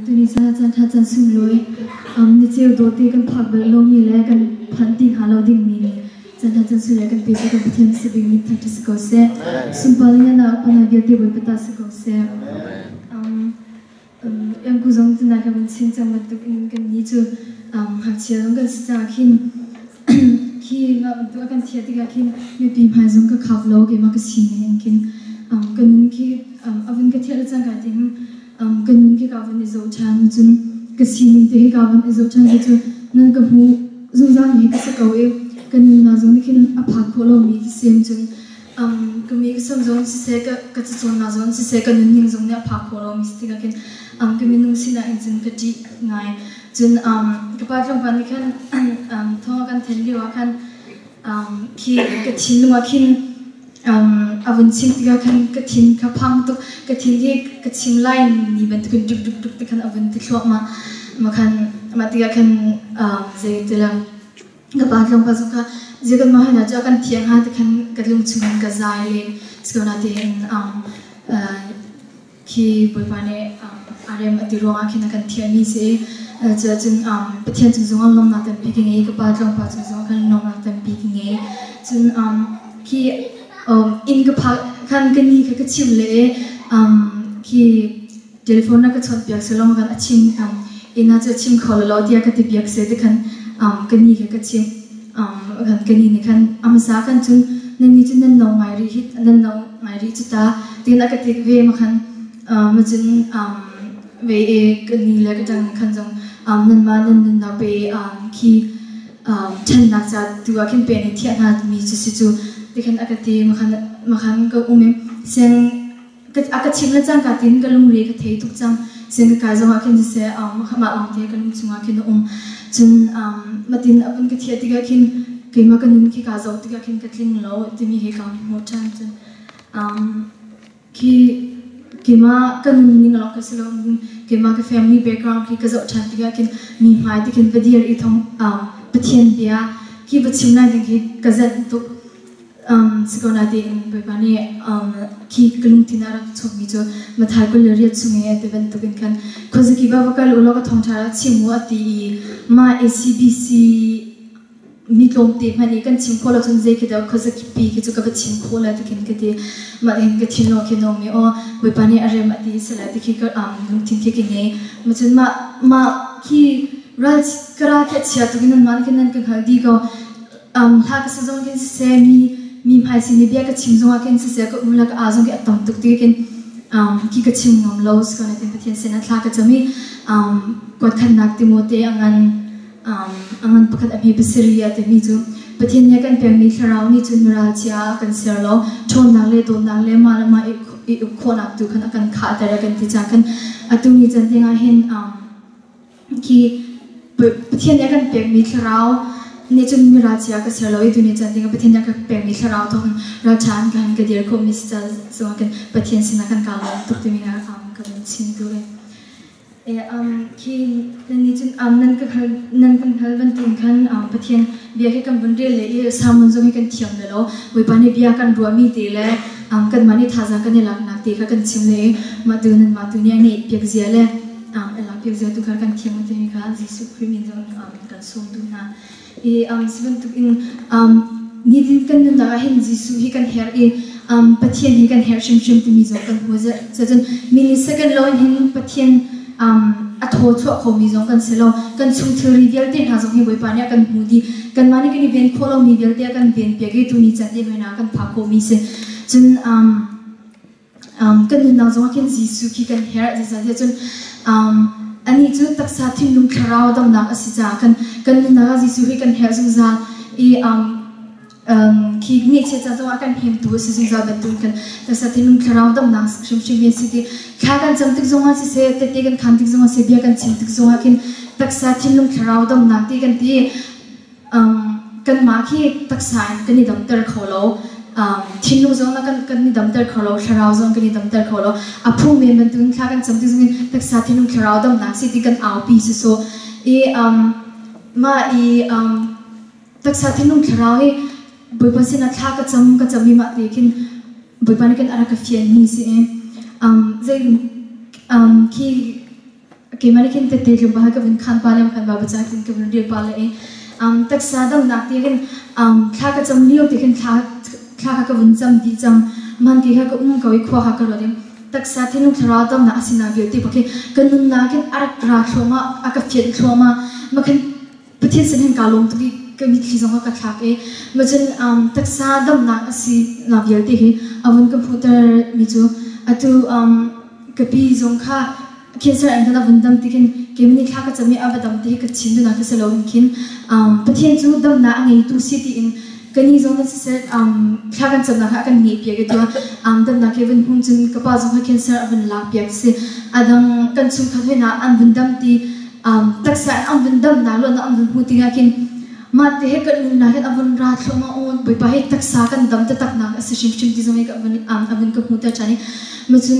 Tuni caan caan ṭha caan sunglawi ni ceu dawte kan phak bal lomi le kan phanh ti hnga lo dingmi ni caan ṭha caan sunglawi kan pe cu kan Pathian si bik min thangṭhat si ko seh. Sunpar in na upana vialte Bawipa ta si ko seh. Iangku zong tunai kan van chim cang bantuk in kan ni cu ngakchia zong kan si caah khin khi mah bantuk a kan thiah tikah khin mipi hmai zong ka khap lo keimah ka sining in khin ka nun khi a vun ka thiah le cangka tin ka nun khi ka vun i zoh ṭhan cun ka sining te hi ka vun i zoh ṭhan hi cu nan ka hmu zungzal mi ka si ko i ka nunnak zong nih khin a phak khawh lomi ka sim cun ka mi ka sam zong siseh ka ka cacawnnak zong siseh ka nunning zong nih a phak khawh lomi si tikah khin ka minung sinak in cun ka ṭih ngai. Cun ka pa tlangval nih khan thawng a kan then lio ah khan khi ka thinlung ah khin a vun chim tikah khan ka thin kha phang tuk. Ka thin hi ka chim lai ni bantukin duk duk duk ti khan a vun ti thluahmah. Mah khan mah tikah khan zei ti lo ka pa tlangval zong kha zei kan mah hna cu a kan thiang hnga ti khan ka lung chungin ka zai len. Sikonatein Khi Bawipa nih a rem a ti ruangah khin a kan thiahmi si. Cuahcun Pathian cung zongah lawmnak tampi ka ngei, ka pa tlawngpa cung zongah khan lawmnak tampi ka ngei. Cun khi inn ka phak khan ka ni kha ka chim le khi telephone na ka chawnhpiak selawng khan a chim inn ah cu a chim kho lo tiah ka ti piak se ti khan ka ni kha ka chim. Kan ka ni nih khan a hmasa khan cun nan ni cu nan no ngai rih hi nan no ngai rih cu ta tiin a ka tik ve ma khan ma cun ve e ka ni le ka ṭang nih khan zong nanmah nan nunnak pe khi ṭhannak ca tu ah khin pe nih thiah hna mi cu si cu ti khan a ka ti ma khan ma khan ka um i siang a ka chim le cangka tin ka lungre ka thei tuk cang. Siang ka kai zongah khin siseh mah lawng te ka lung chungah khin a um. Cun matin a vun ka thiah tikah khin keimah ka nun khi kaa zoh tikah khin ka tling lo timi hi ka hmuh ṭhan. Cun khi keimah ka nun ning lawng ka si lo keimah ka family background khi ka zoh ṭhan tikah khin mi hmai ti khin va dir i thong Pathian bia khi va chim lai ding khi ka zenh tuk. Sikonatein Bawipa nih khi ka lungthin ah rak chuakmi cu Matthai 28 chung i a ti bantukin khan khuazakip ah va kal u law ka thawngṭha rak chim u a ti i mah ACBC mi tlawmte hmanh i kan chim khawh lo cun zei khi dah khuazakip pi khi cu ka va chim khawh lai ti khin ka ti. Mah hin ka thinlung khin a um i aw Bawipa nih a rem a ti si lai ti khi ka lungthin khi ka ngei. Mah cun mah mah khi ral ka ral khi a chia tuk i nanmah nih khin nan ka hngalh dih ko. Hla ka sa zong khin siseh, mi mi hmai sin i bia ka chim zongah khin siseh, ka um le ka aa zong khi a tam tuk ti khin khi ka chim ngam lo. Sikonain Pathian sinah thla ka cam i kuatkhatnak Timote a ngan a ngan pakhat a hme pasarih a timi cu Pathian nih a kan pekmi thlarau nih cun miralchia ah a kan ser lo, ṭhawnnak le dawtnak le mah le mah i uk khawhnak tu khan a kan khahter a kan ti caah khan atu ni can tiangah hin Khi Pathian nih a kan pekmi thlarau nih cun mi ralchia ka ser lo i tuni caan ding ah Pathian nih a ka pekmi thlarau thawng ralṭha in kan ka dir khawhmi si ca zongah kan Pathian sinah kan kaa lawm tuk timi kha ka vun chim duh e. Khi nan nih cun nan ka hngal nan kan hngal bantukin khan Pathian bia khi kan vun rel le i sermon zong hi kan thiam le lo Bawipa nih bia kan ruahmi te le kanmah nih thazaang kan i laknak te kha kan chim le i mah tu nanmah tu nih a ngeih piak zia le Elak zia tu kha kan thiam timi kha Jesuh Khrih min zong kan sawm duh hna. I si bantuk in nitin kan nunnak ah hin Jesuh hi kan herh i Pathian hi kan herh hrimhrim timi zong kan hmu. Cun minute second lo in hin Pathian a thaw chuah khomi zong kan si lo. Kan chung thilri vialte hna zong hi Bawipa nih a kan hmu dih. Kanmah nih kan i ven khawh lomi vialte a kan ven piak i tuni can te hmanh ah kan phak khawhmi si. Cun Kan nunnak zongah khin Jesuh khi kan herh. Zeicahtiah cun anih cu taksa thinlung thlarau damnak a si caah kan kan nunnak ah Jesuh hi kan herh zungzal i khi ngaihchiat ca zongah kan hnemtu a si zungzal bantukin kan taksa thinlung thlarau damnak hrimhrim hi a si ti thla kan cam tik zongah siseh tete kan khan tik zongah siseh bia kan chim tik zongah khin taksa thinlung thlarau damnak ti kan ti. Kanmah khi taksa in kan i damter kho lo. Thinlung zong kan kan i damter kho lo, thlarau zong kan i damter kho lo. A phung men bantukin thla kan cam ti zongin taksa thinlung thlarau damnak si ti kan aupi si so. I mah i taksa thinlung thlarau hi Bawipa sinah thla ka cam ka cam i mah te khin Bawipa nih kan a rak ka fianmi si i zei. Khi keimah nih khin tette tlawmpal ka vun khan pa le khan ba baca tin ka vun rel pa le i taksa damnak ti khin thla ka cam lio ti khin thla thla kha ka vun cam dih cang. Man ke kha ka um ko i khua kha ka ruat i taksa thinlung thlarau damnak a sinak vialte bak hi ka nunnak hin a rak ra thluahmah, a ka fianh thluahmah. Ma khin Pathian sin hin kaa lawm tuk i ka mitthli zong a ka thlak i macun taksa damnak a sinak vialte hi a vun ka hmuhter mi cu atu ka pi zong kha cancer in khan a vun dam ti khin keimah nih thla ka cam i a va dam ti hi ka chim duhnak khi si loin khin Pathian cu damnak a ngeitu si tiin kani zong nan siseh thla kan camnak kha a kan ngeih piak i tuah damnak hi vun hmu cun ka pa zong kha cancer a vun lak piak si a dang kan chungkhat hoi hna an vun dam ti taksa in an vun damnak luatnak an vun hmu tikah khin mah te he kan nunnak hin a vun ra thluahmah aw Bawipa hi taksa kan dam taktak nak a si hrimhrim ti zong hi ka vun a vun ka hmuhter ṭhan i macun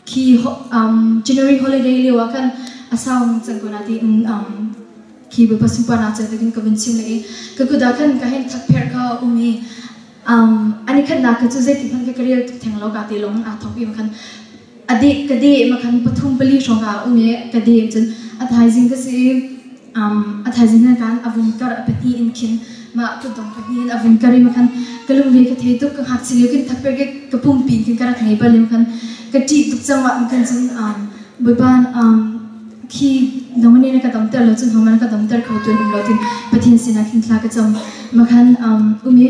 khi January holiday lio ah khan a sau cang ko na tiin khi Bawipa sunparnak ca tikin ka vun chim le i ka kut ah khan ka hen thakpherh kha a um i ani khatnak kha cu zeitin hmanh ka rel tuk theng lo ka te lawng aa thawk i khan a deh ka deh ma khan pathum pali hrawng ah um i ka deh cun a thaizing ka si i a thaizing na kan a vun kar a pahnih in khin mah kutdong pahnih in a vun kar i ma khan ka lungre ka thei tuk ka ngakchia lio khin thakper ke ka pumpi khin ka rak ngei bal i ma khan ka ṭih tuk cang ma khan cun Bawipa khi nangmah nih na ka damter lo cun hohmanh na ka damter kho tu an um lo tin Pathian sinah khin thla ka cam. Makhan um i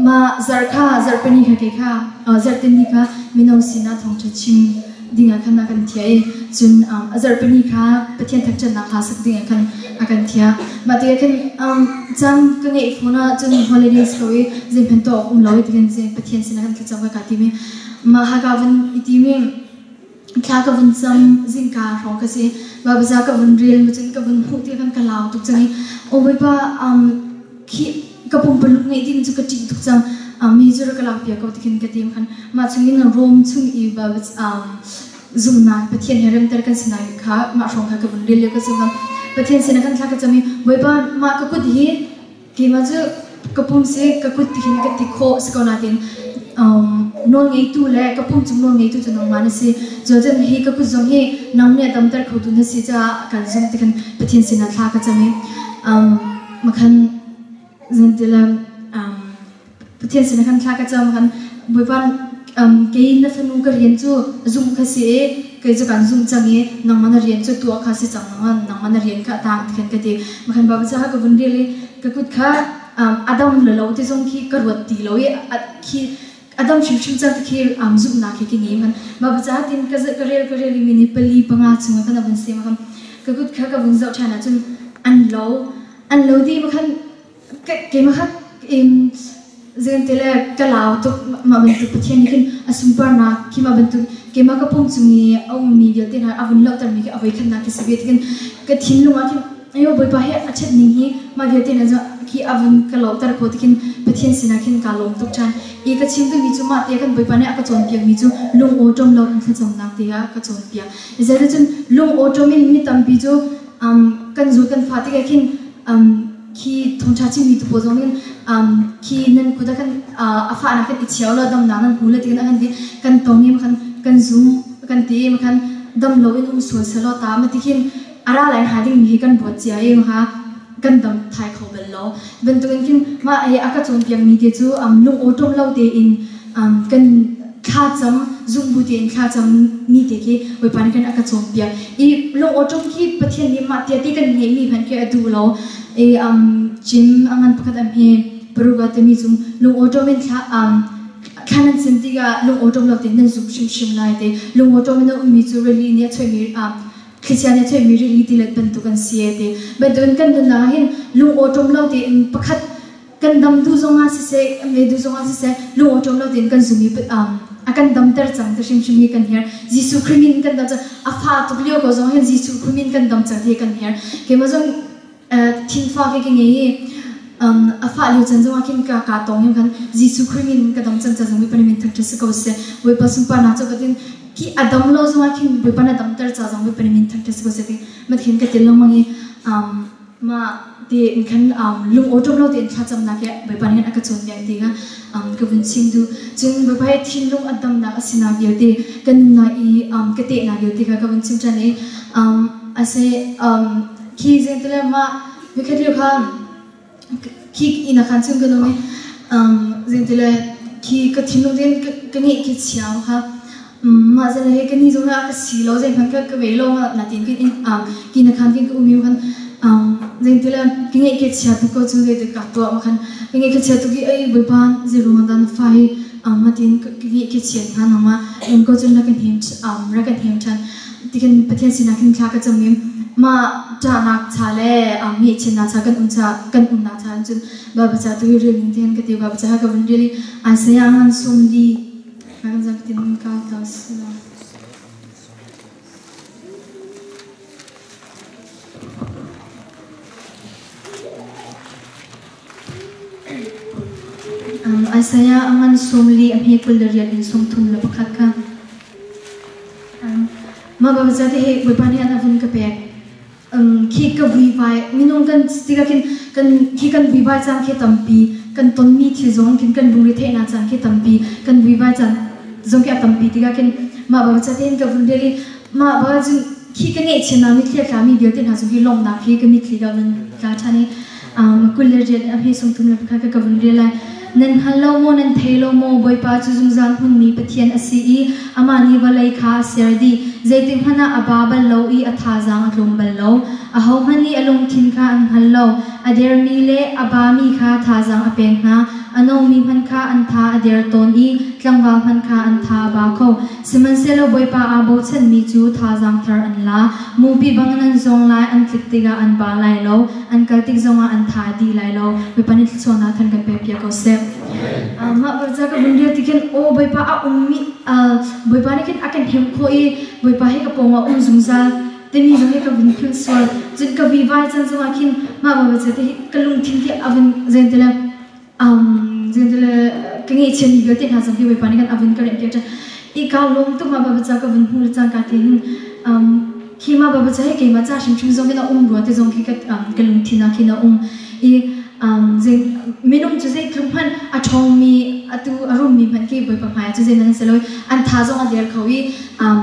mah zarh kha zarhpini kha kei kha zarhteni kha mino sinah thawngṭha chim dingah khan a kan thiah i cun a zarhpini kha Pathian thangṭhatnak hla sak dingah khan a kan thiah. Mah tikah khin caan ka ngeih fawn ah cun holidays ko i zeihmanh tuah awk um lo i tikhin Pathian sinah kan thlacam ka kaa tim i mah haka vun i tim i Thla ka vun cam zingka hrawng ka si. Babaza ka vun rel mu cun ka vun hmuh ti kan ka lau tuk cang i aw Bawipa khi ka pumpuluk ngeih ding cu ka ṭih tuk cang. Mi cu rak ka lak piak ko ti khin ka ti khan mah chungin Rom chung i zumnak Pathian he remter kan si nak kha mah hrawng kha ka vun rel lio ka si khan Pathian sinah kan thla ka cam i Bawipa mah ka kut hi Keimah cu ka pum si ka kut ti hin ka ti khawh si ko nain nawl ngeitu le ka pum cung nawl ngeitu cu nangmah na si. Cun hi ka kut zong hi nang nih a damter khotu na si caah kan zumh ti khan Pathian sinah thla ka cam i makhan zantila Pathian sinah khan thla ka cam khan Bawipa kei na fanu ka rian cu zumh kha si i kei cu kan zumh cang i nangmah na rian cu tuah kha si cang nangmah nangmah na rian kha a tang ti khan ka ti. Makhan Bawipa caah ka vun rel i ka kut kha a dam le lo ti zong khi ka ruat ti lo i khi a dam hrimhrim cang ti khi zumhnak khi ka ngei. Bawipa caah tin ka ka rel ka rel i mi ni pali panga chungah kan a vun sem khan ka kut kha ka vun zoh ṭhan ahcun an lo an lo dih makhan Keimah kha zeiti le ka lau tuk mah bantuk Pathian nih khin a sunparnak khi mah bantuk keimah ka pum cung i a ummi vialte hna a vun lohtermi khi a voikhatnak khi si ve tikin ka thinlung ah khin ayo Bawipa hi a ṭhat ning hi mah vialte hna cu khi a vun ka lohter khawh tikin Pathian sinah khin kaa lawm tuk ṭhan i ka chim duhmi cu mah te kan Bawipa nih a ka cawnpiakmi cu lung awṭawm lo in thlacamnak te ah ka cawnpiak. Zeicahcun lung awṭawm in mi tampi cu kan zul kan fa tikah khin khi thawngṭha chimmi tu pawl zong nih khi nan kut ah khan a fahnak khan i cheu law damnak nan hmu le ti kan ti kan tong i khan kan zum kan ti i khan dam lo in um sual selaw ta ma ti khin a ra lai hnga dingmi hi kan ruat cia i ha kan dam thai kho bal lo bantukin khin mah hi a ka cawnpiakmi te cu lung awṭawm lo tein kan thlacam zumbu tein thlacam mi te khi Bawipa nih khan a ka cawnpiak i lung awṭawm khi Pathian nih mah tia ti kan ngeihmi hmanh khi a duh lo i cim a ngan pakhat am hi paruga timi cung lung awṭawm in thla thla nan sim tikah lung awṭawm lo tein nan zum hrimhrim lai te lung awṭawm in a ummi cu rili nih a choihmi thlichia nih a choihmi rili tilet bantuk an si te bantukin kan nunnak ah hin lung awṭawm lo tein pakhat kan dam duh zongah siseh me duh zongah siseh lung awṭawm lo tein kan zum i a kan damter cang ti hrimhrim hi kan herh. Jesuh Khrih min kan dam cang. A fa tuk lio ko zong hin Jesuh Khrih min kan dam cang ti hi kan herh. Keimah zong thinfa khi ka ngei i a fah lio chan zongah khin ka ka tong hin khan Jesuh Khrih min ka dam cang ca zong Bawipa nih min thangṭhat si ko seh. Bawipa sunparnak cu ka tin khi a dam lo zongah khin Bawipa na damter ca zong Bawipa nih min thangṭhat si ko seh ti mathin ka til lengmang i. Mah tein khan lung awṭawm lo tein thlacamnak he Bawipa nih a ka cawnpiak ti kha ka vun chim duh. Cun Bawipa hi thinlung a damnak a sinak vialte ka nunnak i ka tehnak vialte kha ka vun chim ṭhan i a si khi zeitile mah nikhat lio kha khi inn ah khan cun kan um i zeitile khi ka thinlung tein ka ngeih khi chia kha mah zan he ka ni zong ah ka si lo zeihmanh ka ka vei lo natin kin in ki na khan kin ka um i khan zeitile ka ngeih ke chia tuk ko cu zeite ka tuah ma khan ka ngeih ke chia tuk i ai bawipa zeiruang dah na fa hi matin ka ngeih ke chia hna nangma um ko cun ra kan hem ra kan hem ṭhan tikin Pathian sinah khin thla ka cam i mah ṭahnak cha le ngaihchiatnak cha kan um cha kan umnak cha cun Baibal ca tu hi rel ning tihin ka ti Baibal ca ka vun rel i Isaiah ngan sum li kan zam tin ka ta sila. Isaiah a ngan sum li a hme 28 in 31 kha. Mah Baibal ca te hi Bawipa nih an a vun ka pek. Khi ka vuivai minung kan tikah khin kan khi kan vuivai caan khi tampi kan tonmi thil zong khin kan lungre theihnak caan khi tampi kan vuivai caan zong khi a tampi tikah khin mah Baibal ca te hin ka vun rel i mah Baibal cun khi ka ngeihchiatnak mitthli a tlami vialte hna zong hi lawmhnak hi ka mitthli ka vun tla ṭhan i 28 a hme 31 kha ka vun rel lai. Nan hngal lo maw, nan thei lo maw, Bawipa cu zungzal hmunmi Pathian a si i amah nih vawlei kha a ser dih. Zeitik hmanh ah a ba bal lo i a thazaang a tlawm bal lo. Ahohmanh nih a lungthin kha an hngal lo. A dermi le a bami kha thazaang a pek hna. A nomi hmanh kha an tha a der tawn i tlangval hmanh kha an tha a ba kho. Sihmanhsehlaw Bawipa aa bochanmi cu thazaang thar an la. Mupi bangin an zawng lai, an tlik tikah an ba lai lo, an kal tik zongah an tha a dih lai lo. Bawipa nih thluachuahnak than kan pekpiak ko seh. Mah ca ka vun rel ti khin aw Bawipa a ummi Bawipa nih khin a kan hnemh khawh i Bawipa hi ka pawngah um zungzal timi zong hi ka vun philh sual. Cun ka vivai caan zongah khin mah Bawipa ca te hi ka lungthin hi a vun zeintile zeintile ka ngeihchiatmi vialte hna zong hi Bawipa nih kan a vun ka remhpiak ṭhan. I kaa lawm tuk mah Bawipa ca ka vun hmuh le cangka te hin khi mah Bawipa ca hi keimah ca hrimhrim zong hin a um rua ti zong khi ka lungthin ah khin a um. I minung cu zeitluk hmanh a ṭhawngmi atu a rummi hmanh khi Bawipa hmai ah cun zei nan si lo i an tha zong a der kho i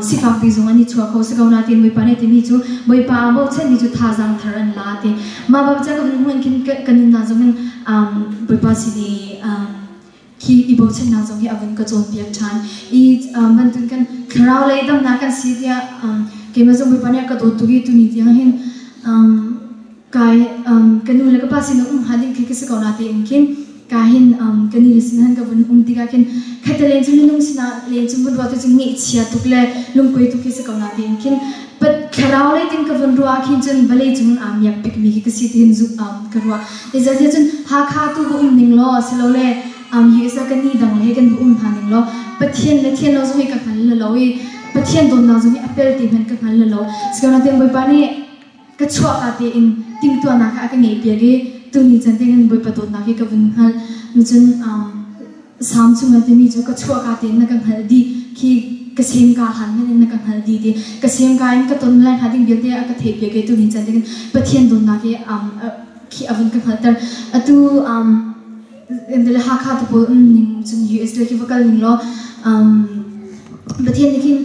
sifak pi zong an i chuah kho si ko nain Bawipa nih a timi cu Bawipa aa bochanmi cu thazaang thar an la ti. Mah Bawipa ca ka vun hmuh in khin ka nunnak zong in Bawipa sin i khi i bochannak zong hi a vun ka cawnpiak ṭhan. I bantuk kan thlarau lei damnak kan si tiah keimah zong Bawipa nih a ka dawt tuk i tuni tiang hin kai ka nu le ka pa sin um hnga ding khi ka si ko na tein khin ka hin ka ni le sin han ka vun um tikah khin khatte len cu minung sinah len cu vun ruah tu cu ngeihchia tuk le lungkuai tuk khi si ko na tein khin pat thlarau lei tin ka vun ruah khin cun vawlei cung aa miak bik mi khi ka si tin zu ka ruah izah cun Hakha tu va um ning law silole US ah ka ni dang le kan va um hna ning law Pathian le thian lo zong hi ka hngal lo i Pathian dawtnak zong hi a pel ti hmanh ka hngal lo sikona ten Bawipa nih ka chuahka tein timhtuahnak kha a ka ngeihpiak i tuni can tiangin Bawipa dawtnak hi ka vun hngalh. Cun Salm chungah timi cu ka chuahka tein na ka hngalh dih khi ka semka han hmanh in na ka hngalh dih ti ka semka in ka ton lai hnga ding vialte a ka theihpiak i tuni can tiangin Pathian dawtnak hi khi a vun ka hngalhter. Atu Hakha te pawl um ning cun US le khi va kal ning law Pathian nih khin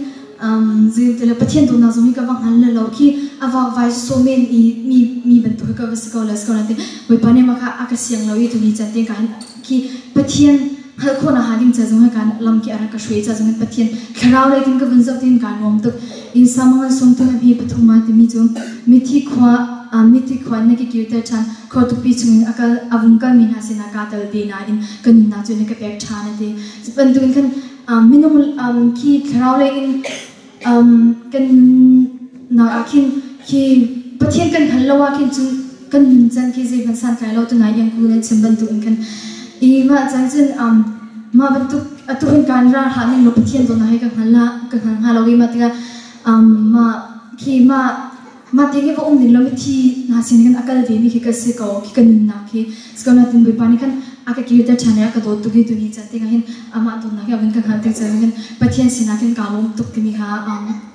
zeitile Pathian dawtnak zong hi ka va hngal le lo khi a vakvai so men i mi mi bantuk hi ka va si ko le si ko nain Bawipa nih mah kha a ka siang lo i tuni caan te ka hin khi Pathian hngalh khawhnak hnga ding ca zong hi kan lam ki a rak ka hruai ca zong hin Pathian thlarau lei tin ka vun zoh tin ka nuam tuk in samangan sawmthum hi pathum ah timi cu mithi khua mithi khua na ki kirter ṭhan khua tukpi chungin a kal a vung kalmi hna sinah kaa tel ve nain ka nunnak cu na ka pek ṭhan a ti bantukin khan minung khi thlarau lei in kan nunnak ah khin khi Pathian kan hngal lo ah khin cun kan nun can khi zeihmanh santlai lo tunai iang ku nan chim bantukin khan i mah caan cun mah bantuk atu hin kan ral hlah ning law Pathian dawtnak hi ka hngal la ka hngal hnga lo i mah tikah mah khi mah mah tiang hi va um ning law mithi hna sin khan a kal ve mi khi ka si ko khi ka nunnak khi sikona tin Bawipa nih khan a ka kirter ṭhan i a ka dawt tuk i tuni caan tikah hin amah dawtnak hi a vun ka hngalh tik caan khin Pathian sinah khin kaa lawm tuk timi kha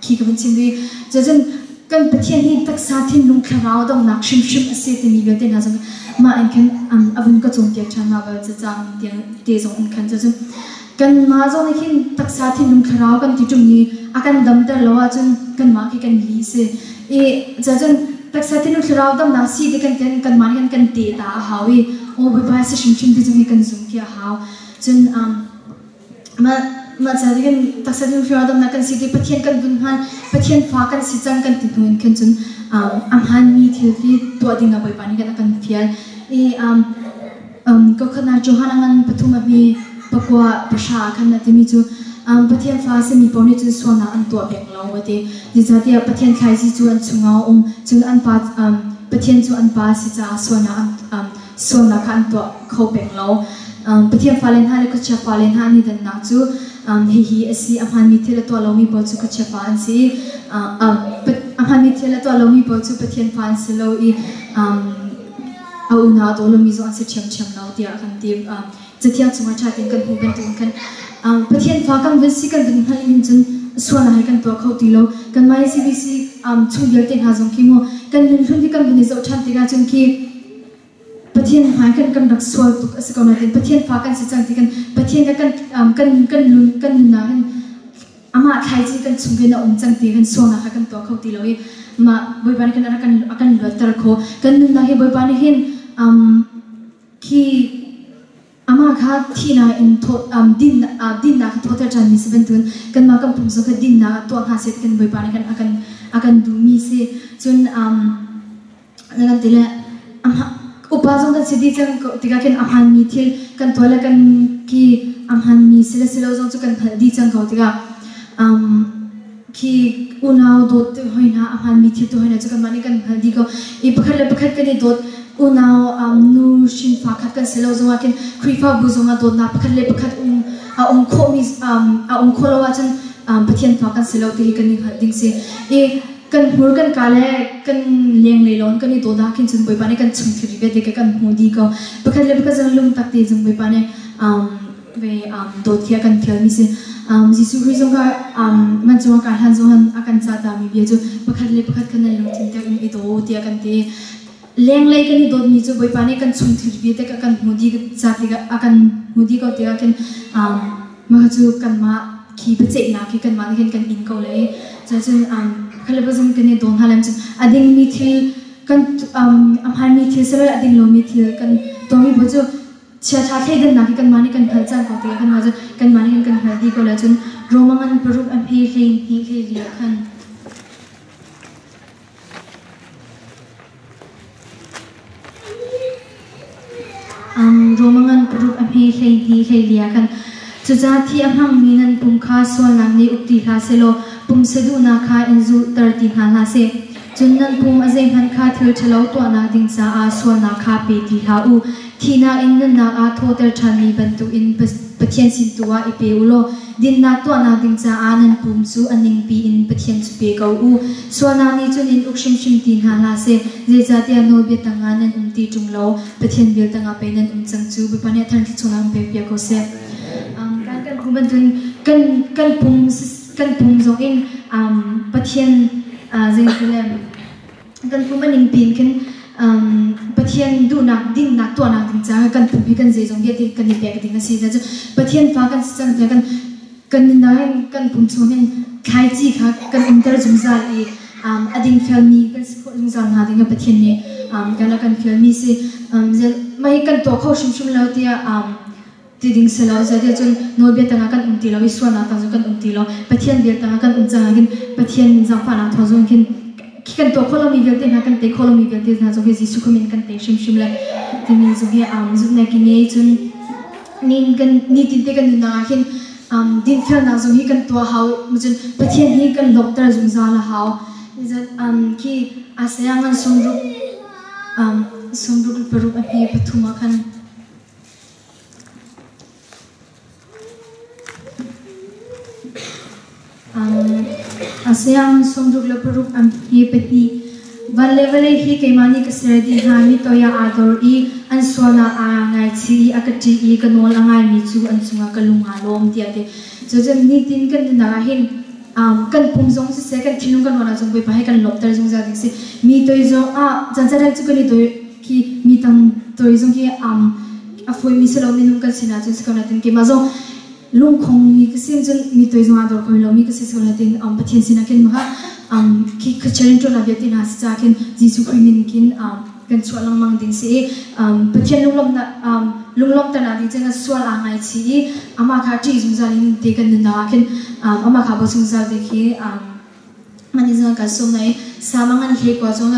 khi ka vun chim i cucun. Kan Pathian hi taksa thinlung thlarau donghnak hrimhrim a si timi vialte hna zong mah in khan a vun ka cawnpiak ṭhan hna bal cacang te zong in khan. Cun kanmah zong nih khin taksa thinlung thlarau kan ti ṭung i a kan damter lo ahcun kanmah khi kan li si i cun taksa thinlung thlarau damnak si ti kan kanmah nih kan te ta a hau i aw Bawipa si hrimhrim ti zong hi kan zum khi a hau. Cun mah mah ca kan taksa thinlung thlarau damnak kan si ti Pathian kan vun hman, Pathian fa kan si cang kan ti hnu in khan cun a hmaanmi thil hi tuah ding ah Bawipa nih a kan fial i kokhatnak Johan a ngan pathum a hme pakua pahra ah khan a timi cu Pathian fa a simi paoh nih cun sualnak an tuah peng lo a ti. Zeicahtiah Pathian thlaici cu an chungah a um, cun an pa Pathian cu an pa a si caah sualnak kha an tuah kho peng lo. Pathian fale hna le khuachia fale hna an i dannak cu hihi a si: a hmaanmi thil a tuah lomi paoh cu khuachia fa an si i a hmaanmi thil a tuah lomi paoh cu Pathian fa an si lo i a unau a daw lomi zong an si ṭhiamṭhiam lo tiah a kan ti. Cathiang chungah ṭha tein kan hmuh bantukin khan Pathian fa kan vun si kan vun hngalh in cun sualnak hi kan tuah kho ti lo. Kanmah hi CBC chung vialte hna zong khi mu kan nunhlun hi kan vun i zoh ṭhan tikah cun khi Pathian hmai kan kan rak sual tuk a si ko nain Pathian fa kan si cang ti kan Pathian kan kan kan nun kan nunnak hin amah thlaici kan chung in a um cang ti kan sualnak kha kan tuah kho ti lo i mah Bawipa nih khan a kan luatter kho. Kan nunnak hi Bawipa nih hin khi amah kha thihnak in dinnak kha thawhter ṭhanmi si bantukin kanmah kan pum zong kha dinnak tuah hna seh ti kan Bawipa nih khan a kan duhmi si. Cun kan ti le upa zong kan si dih cang tikah khin a hmaanmi thil kan tuah le kan khi a hmaanmi si le si lo zong cu kan hngalh dih cang ko tikah khi unau dawt hoi hna, a hmaanmi thil tu hoi hna cu kanmah nih kan hngalh dih ko i pakhat le pakhat kan i dawt. Unau nu hrinfa khat kan si lo zongah khin Khrihfabu zongah dawtnak pakhat le pakhat um a um khawhmi a um khawh lo ahcun Pathian fa kan si lo ti hi kan i hngalh ding si i kan hmur kan ka le kan lenglei lawng kan i dawt ah khin cun Bawipa nih kan chung thil vialte kan kan hmu dih ko. Pakhat le pakhat zong lungtak te zong Bawipa nih ve dawt khi a kan fialmi si. Jesuh Khrih zong kha man cungah ka hlan zong a kan cahtami bia cu pakhat le pakhat kha nan lungthin tek in i daw tiah kan ti. Lenglei kan i dawtmi cu Bawipa nih kan chung thil vialte a kan hmu dih ca tikah a kan hmu dih ko tikah khin mah cu kanmah khi biaceihnak khi kanmah nih khin kan in ko lai. Cucun khalebazum kan i daw hna lai cun a dingmi thil kan a hmaanmi thil silo a ding lomi thil kan tuahmi paoh cu chiaṭha thleidannak hi kanmah nih kan hngalh cang ko tikah kanmah cu kanmah nih khin kan hngalh dih ko lai. Cun Roma ngan paruk a hme hlei hnih hlei li ah khan Roma ngan paruk a hme 12 hleili ah khan cucaah thi a hmangmi nan pum kha sualnak nih uk ti hlah sehlaw pumsa duhnak kha in zulhter ti hna hlah seh. Cun nan pum a zeihmanh kha thil ṭhalo tuahnak ding caah sualnak kha pe ti hlah u. Thihnak in nunnak ah thawhter ṭhanmi bantukin Pathian sin tu ah i pe u law dinnak tuahnak ding caah nan pum cu a ningpi in Pathian cu pe ko u. Sualnak nih cun in uk hrimhrim ti hna hlah seh, zeicahtiah nawlbia tangah nan um ti ṭung lo, Pathian vel tangah pei nan um cang cu. Bawipa nih a thar thluachuahnak in pek piak ko seh. Kan kan pum bantukin kan kan pum kan pum zong in Pathian zeitile kan pum a ning piin khin Pathian duhnak dinnak tuahnak ding caah kan pum hi kan zeizong vialte kan i pek ding a si. Cu Pathian fa kan si cang tiah kan kan nunnak hin kan pum chung hin thlaici kha kan umter zungzal i a dingfelmi kan si khawh zungzal hnga ding Pathian nih kan a kan fialmi si. Mah hi kan tuah kho hrimhrim lo tiah ti ding si lo. Zeitiah cun nawlbia tangah kan um ti lo i sualnak tang cu kan um ti lo. Pathian vel tangah kan um caah hin Pathian zaangfahnak thawng zong khin khi kan tuah khawh lomi vialte hna, kan tei khawh lomi vialte hna zong hi Jesuh Khrih min kan tei hrimhrim le timi zong hi zumhnak i ngei. Cun ni kan nitin te kan nunnak ah hin dinfelnak zong hi kan tuah hau. Cun Pathian hi kan lawmhter zungzal a hau. Khi Isaiah ngan sawmruk 66 a hme pathum ah khan ASEAN 66 an hi pahnih. Van le vawlei hi keimah nih ka ser dih hna. Mi toi ah aa dor i an sualnak aa ngaichih i a ka ṭih i ka nawl a ngaimi cu an cungah ka lung aa lawm tiah a ti. Cucun nitin kan nunnak ah hin. Kan pum zong siseh, kan thinlung kan ruahnak zong Bawipa he kan lawmhter zungzal ding si. Mi toi zong ah caan cu kan i toi khi mi tang toi zong khi a fawimi si lo minung kan sin ahcun si ko natin keimah zong lungkhong mi ka sin cun mi toi zong ah dor kho lo mi ka si ko natin Pathian sinah khin maka khi khacharin ṭuan ah vialte hna si ca khin Jesuh Khrih min khin kan chuah lengmang ding si i Pathian lunglawmhnak lunglawmhternak ding cun sual aa ngaichih i amah kha ṭih zungzal in te kan nunnak ah khin amah kha bo zungzal te khi man in zong kan sum na i sama ngan hle kua chung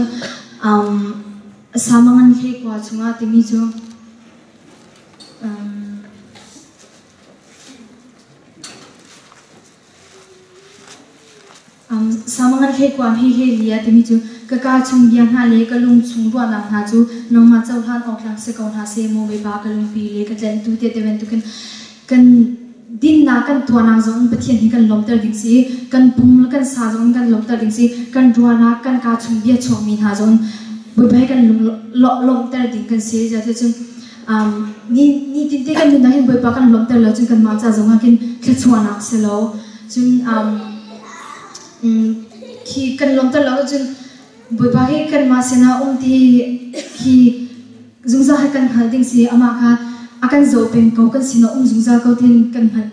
sama ngan hle kua chungah timi cu Samangan hlekuam hi he li a timi cu ka kaa chung bia hna le ka lung chung ruahnak hna cu nangmah cohlan awk tlak si ko hna seh maw Bawipa ka lungpi le ka tlenhtu tiah ti bantukin kan dinnak kan tuahnak zong in Pathian hi kan lawmhter ding si kan pum le kan sa zong in kan lawmhter ding si kan ruahnak kan kaa chung bia chuakmi hna zong in Bawipa hi kan lung lawmhter ding kan si tiah cun ni nitinte kan nunnak hin Bawipa kan lawmhter lo cun kanmah ca zong ah khin thluachuahnak si lo. Cun khi kan lawmhter lo cun Bawipa hi kanmah sinah um ti khi zungzal hi kan hngalh ding si amah kha a kan zoh peng ko kan sinah um zungzal ko tin kan hngalh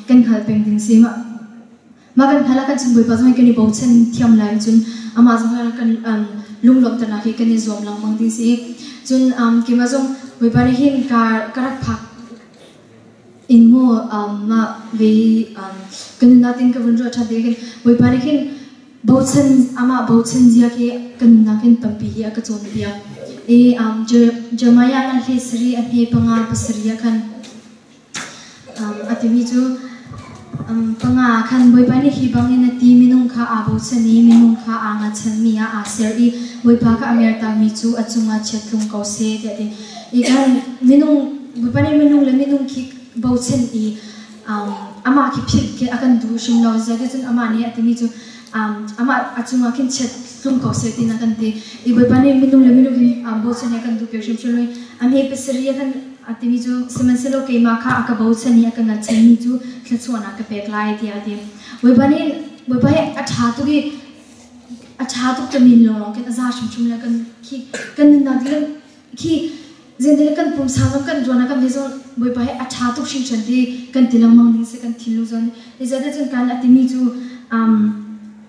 kan hngalh peng ding si. Mah kan hngalh ah kan chung Bawipa zong hi kan i bochan thiam lai cun amah zong hi kan lunglawmhternak hi kan i zuam lengmang ding si. Cun keimah zong Bawipa nih hin ka ka rak phak in mu mah ve kan nunnak tin ka vun ruah ṭhan ti khin Bawipa nih khin bochan amah bochan zia khi kan nunnak hin tampi hi a ka cawnpiak. I Jeremiah ngan hle sari a hme panga pasarih ah khan A timi cu panga khan Bawipa nih hi bangin a ti, minung kha aa bochan i minung kha aa ngachanmi ah aa ser i Bawipa kha a mertakmi cu a cungah chiat tlung ko seh tiah a ti. I khan minung Bawipa nih minung le minung khi bochan i amah khi philh khi a kan duh hrim lo. Zeicahtiah amah nih a timi cu amah a cungah khin chiat tlung ko seh tiin a kan ti. I Bawipa nih minung le minung khi bochan hi a kan duh piak hrimhrim lo i a hme pasarih a kan A timi cu sihmanhsehlaw keimah kha a ka bochan i a ka ngatchanmi cu thluachuahnak ka pek lai tiah a ti. Bawipa nih Bawipa hi a ṭha tuk i a ṭha tuk ka min lawnglawng khin a za hrimhrim le kan khi kan nunnak dihlak khi zeitilah kan pumsa zong kan ruahnak kan zong Bawipa hi a ṭha tuk hringhran ti kan ti lengmang ding si kan thinlung zong nih zeicahtiah cun kan a timi cu um,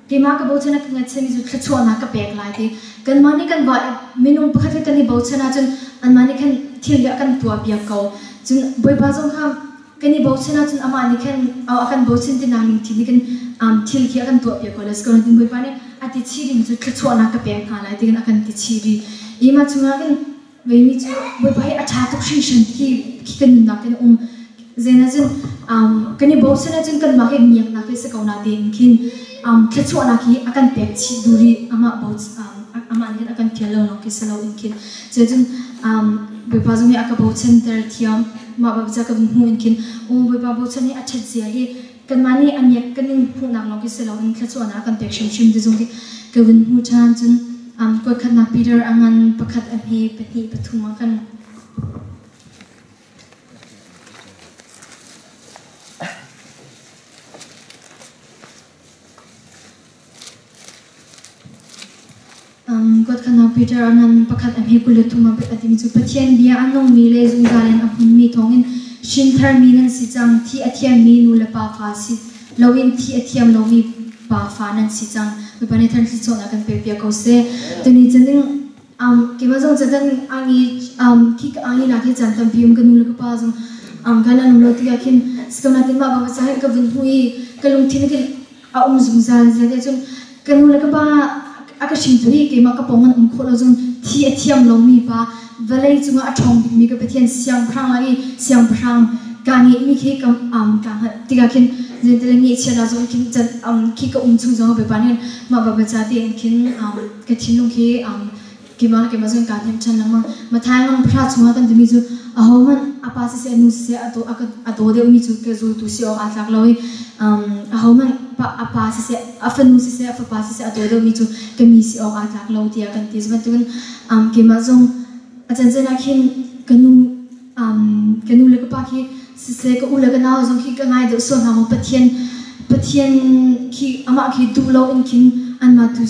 keimah ka bochan a ka ngatchanmi cu thluachuahnak ka pek lai ti kanmah nih kan va minung pakhat he kan i bochan ahcun anmah nih khan thil hi a kan tuah piak ko cun Bawipa zong kha kan i bochan ahcun amah nih khan a kan bochan ti nak lungthin nih khan thil khi a kan tuah piak ko le si ko Bawipa nih a ti chih ding cu thluachuahnak ka pek hna lai ti khan a kan ti chih rih i mah chungah khin Veimi cu Bawipa hi a ṭha tuk hringhran khi khi kan nunnak in a um. Zeina cun kan i bochan ahcun kanmah hi miaknak hi si ko na tiin khin thluachuahnak hi a kan pek chih duh rih amah bo amah nih a kan fial lo lawng khi si lo in khin cun Bawipa zong hi a ka bochanter thiam mah bawipa ka vun hmuh in khin u Bawipa bochan hi a ṭhat zia hi kanmah nih a miak kan in hmuhnak lawng khi si lo in thluachuahnak a kan pek hrimhrim ti zong khi ka vun hmu ṭhan cun kuatkhatnak Peter a ngan pakhat a hme pahnih pathum ah kan Kuatkhatnak Peter a ngan pakhat a hme 23 ah a timi cu Pathian bia a nungmi le zungzal in a hmunmi thawngin hrintharmi nan si cang thi a thiammi nu le pa fa si loin thi a thiam lomi pa fa nan si cang. Bawipa nih thar thluachuahnak kan pek piak ko seh. Tuni cun keimah zong cun angi khi ka angi nak hi caan tampi um ka nu le ka pa zong kan an um lo tikah khin si ko natin mah bang ca hin ka vun hmu i ka lungthin khin a um zungzal zia cun ka nu le ka pa a ka hringtu hi keimah ka pawng an um khawh lo cun thi a thiam lomi pa vawlei cungah a ṭhawng bikmi ka Pathian siangpahrang lak i siangpahrang ka ngeihmi khi ka ka hngalh tikah khin zeitile ngeihchiatnak zong khin khi ka um chung zong Bawipa nih mah baba ca tein khin ka thinlung khi keimah le keimah zong kaa hnem ṭhan lengmang. Matthai ngang pahra chungah kan timi cu ahohmanh a pa siseh a nu siseh a daw deuhmi cu ka zultu si awk aa tlak lo i ahohmanh a pa siseh a fanu siseh a fapa siseh a daw deuhmi cu ka mi si awk aa tlak lo tiah kan ti. Cu bantukin keimah zong a cancan ah khin ka nu ka nu le ka pa khi siseh ka u le ka nau zong khi ka ngai deuh sual hna maw Pathian. Pathian khi amah khi duh lo in khin anmah tu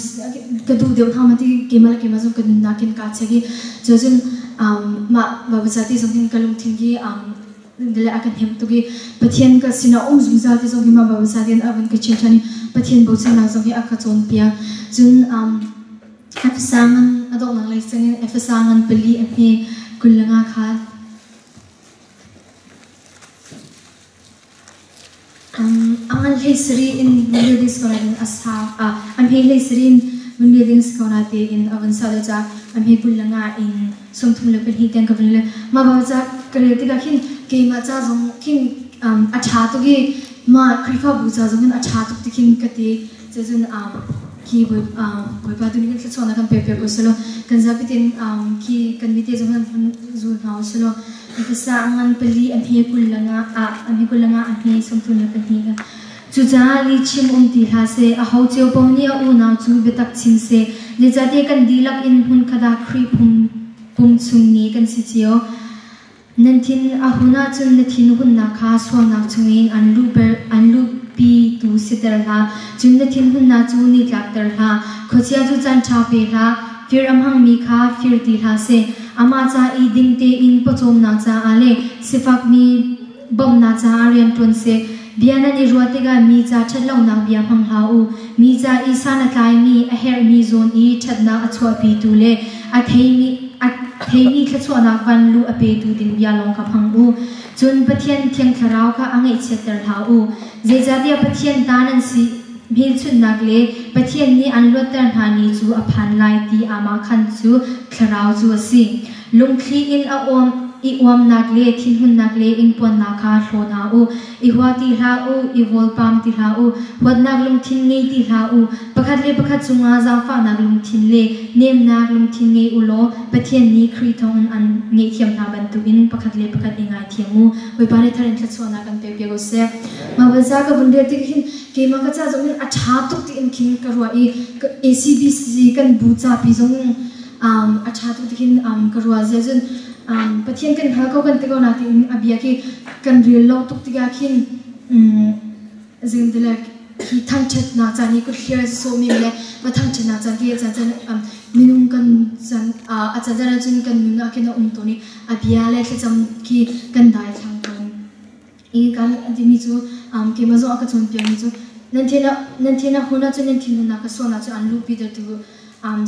ka duh deuh hna ma ti keimah le keimah zong ka nunnak in kaa check i cucun mah Baibal ca ti zong hin ka lungthin hi le a ka hnemh tuk i Pathian ka sinah um zungzal ti zong hi mah Baibal ca hin a vun ka chim ṭhan i Pathian bochannak zong hi a ka cawnpiak. Cun Efesa ngan a donghnak lei cangin Efesa ngan pali a hme 25 kha A ngan 17 in vun ding in a sa a hme 17 in vun ding si ko na tiin a vun sa deuh caah a hme 25 in 32 tiang ka vun le mah ba ca ka rel tikah khin keimah ca zong khin a ṭha tuk i mah Khrihfabu ca zong hin a ṭha tuk ti khin ka ti. Cun khi Bawipa tu nih kan thluachuahnak kan pek piak ko selaw kan zapi tein khi kan mite zong kan vun zul hna u selaw Efesa ngan pali a hme 25 ah a hme 25 a hme 32. Cucaah lihchim um ti hlah seh, aho cio paoh nih a unau cu biatak chim seh, zeicahtiah kan dihlak in hmunkhat ah Khrih pum chung mi kan si cio. Nan thin a hun ahcun na thinhunnak kha sualnak chungin an luhpitu siter hlah, cun na thinhunnak cu nitlakter hlah. Khuachia cu caanṭha pe hlah, fir a hmangmi kha fir ti hlah seh. Amah ca i ding tein pawcawmnak caah le sifakmi bawmhnak caah rian ṭuan seh. Bia nan i ruah tikah mi ca ṭhatlonak bia hmang hlah u. Mi ca i san a tlaimi, a herhmi zawn i ṭhatnak a chuahpitu le a theimi a theimi thluachuahnak vanluh a petu ding bia lawng kha hmang u. Cun Pathian Thiang Thlarau kha a ngaihchiatter hlah u. Zeicahtiah Pathian ta nan si hmelchunhnak le Pathian nih an luatter hna ni cu a phan lai ti aamahkhan cu Thlarau cu a si. Lungthli in a uam i uamnak le thinhunnak le ingpuannak kha hlaw hna u. I hua ti hlah u, i vawlpam ti hlah u, huatnak lungthin ngei ti hlah u. Pakhat le pakhat cungah zaangfahnak lungthin le nemnak lungthin ngei u law Pathian nih Khrih thawngin an ngaihthiam hna bantukin pakhat le pakhat i ngaithiam u. Bawipa nih thar in thluachuahnak kan pek piak u seh. Mah za ka vun rel tik hin keimah ka ca zong in a ṭha tuk tiin khin ka ruah i ACBC kan bu capi zong a ṭha tuk tihin ka ruah zia cun Pathian kan hngal ko kan ti ko nain a bia khi kan rel lo tuk tikah khin zingdile hi thangṭhatnak caan hi kut-hliar sawhmi le va thangṭhatnak caan khi caan caan minung kan caan a caan caan ahcun kan nun ah khin a um tawn i a bia le thlacam khi kan daithlang tawn. I kan timi cu keimah zong a ka cawnpiakmi cu nan thin a hun ahcun nan thinhunnak ka sualnak cu an luhpi tu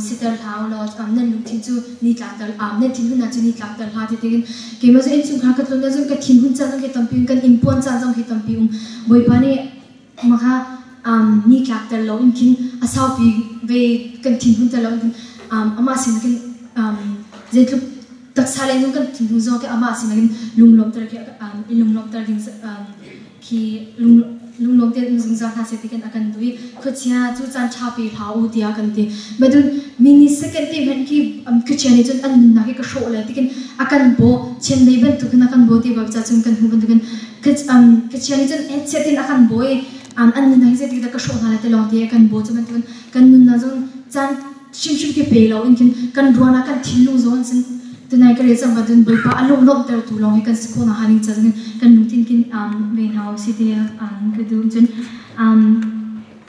siter hlah u law nan lungthin cu ni tlakter nan thinhunnak cu ni tlakter hlah ti tiin keimah cu innchungkhar ka tlun ahcun ka thinhun caan zong hi tampi um kan inpuan caan zong hi tampi um. Bawipa nih mah kha ni tlakter lo in khin a saupi ve kan thinhun ter lo in khin amah sin khin zeitluk taksa le nung kan thinhun zong khi amah sin in lunglawmter khi i lunglawmter ding khi lunglawm tein um zungzal hna seh ti kan a kan duh i khuachia cu caan ṭha pe hlah u tiah kan ti. Madun mini second te hmanh khi khuachia nih cun an nunnak hi ka hrawh lai tikin a kan bawh chiandeih bantukin a kan bawh ti bak ca cun kan hmuh bantukin khuachia nih cun chiat in a kan bawh i an nunnak hi zeitik dah ka hrawh hna lai ti lawng te a kan bawh cu bantukin kan nunnak zong caan hrimhrim khi pe lo in khin kan ruahnak kan thinlung zawn sin tunai ka rel cang bantukin Bawipa a lunglawmhtertu lawng hi kan si khawh nakhnga ding ca zongin kan lungthin kin ve hna u si ti ka duh. Cun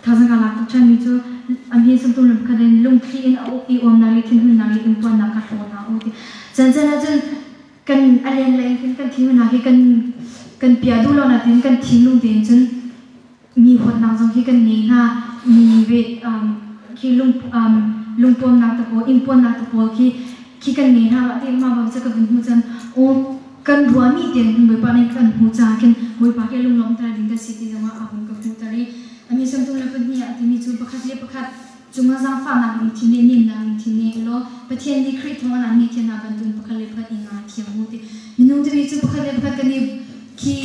thazang ka lak tuk ṭhanmi cu a hme sungtum lam pakhat in lungthli in a i uamnak le thinhunnak le inpuannak ka hlaw hna u ti. Chan chan ahcun kan a lenglei in kan thinhunnak hi kan kan pia duh lo natin kan thinlung tein cun Mi huatnak zong hi kan ngei hna. Mi ve khi lungpuamnak te pawl, ingpuannak te pawl khi khi kan ngei hna. Mah ti mah bang cu ka vun hmuh cun aw kan ruahmi tiang hin Bawipa nih kan hmuh caah khin Bawipa khi lunglawmhter ding ka si ti zongah a hun ka hmuhter i a mi sawmthum le pahnih ah timi cu pakhat le pakhat cungah zaangfahnak lungthin le nemnak lungthin ngei ulaw Pathian nih Khrih thawngin an ngaihthiam hna bantukin pakhat le pakhat i ngathiam u ti. Minung timi cu pakhat le pakhat kan i khi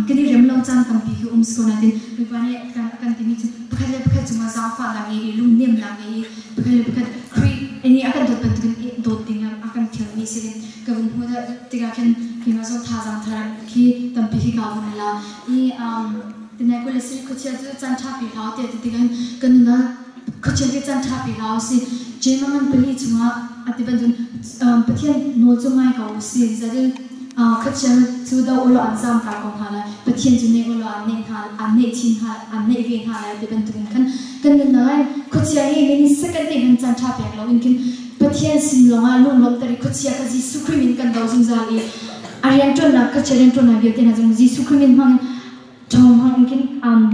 kan i rem lo caan tampi khi um si ko nain Bawipa nih a kan timi cu pakhat le pakhat cungah zaangfahnak ngei i lungnemnak ngei i pakhat le pakhat Khrih nih a kan dawt bantukin dawt ding a kan fialmi si ding ka vun hmuh tikah khin keimah zong thazaang thar khi tampi khi kaa vun la i tinai kul le siri khuachia cu caan ṭha pe hlah tiah ti tikah kan nun ah khuachia hi caan ṭha pe hlah usih Jeim ngan pali chungah a ti bantukin Pathian nawl cu ngai ko usih. Zeitin? Khuachia cu do ulaw an zaam ta ko hna lai. Pathian cu neh ulaw an neh hna, an neh chin hna, an neh ve hna lai ti bantukin khan kan nunnak ah khuachia hi minute second te hmanh caan ṭha pek loin khin Pathian sin lawngah lunglawmhter i khuachia kha Jesuh Khrih min kan do zungzal i a rianṭuannak khuachia rianṭuannak vialte hna zong Jesuh Khrih min hmang in ṭhawng hmang in khin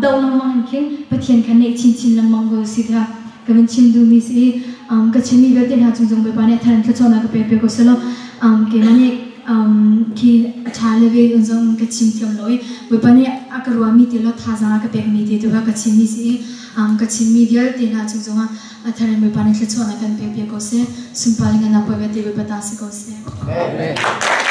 do lengmang in khin Pathian kha neh chinchin lengmang ko si tiah ka van chim duhmi si i ka chimmi vialte hna cung zong Bawipa nih a thar in thluachuahnak ka pek piak ko selaw keimah nih khi a ṭha le ve zong ka chim thiam lo i Bawipa nih a ka ruahmi ti lo thazaang a ka pekmi ti tu kha ka chimmi si i ka chimmi vialte hna cung zongah a thar in Bawipa nih thluachuahnak kan pek piak ko seh. Sunpar in ngan puai vialte Bawipa ta si ko seh. Amen.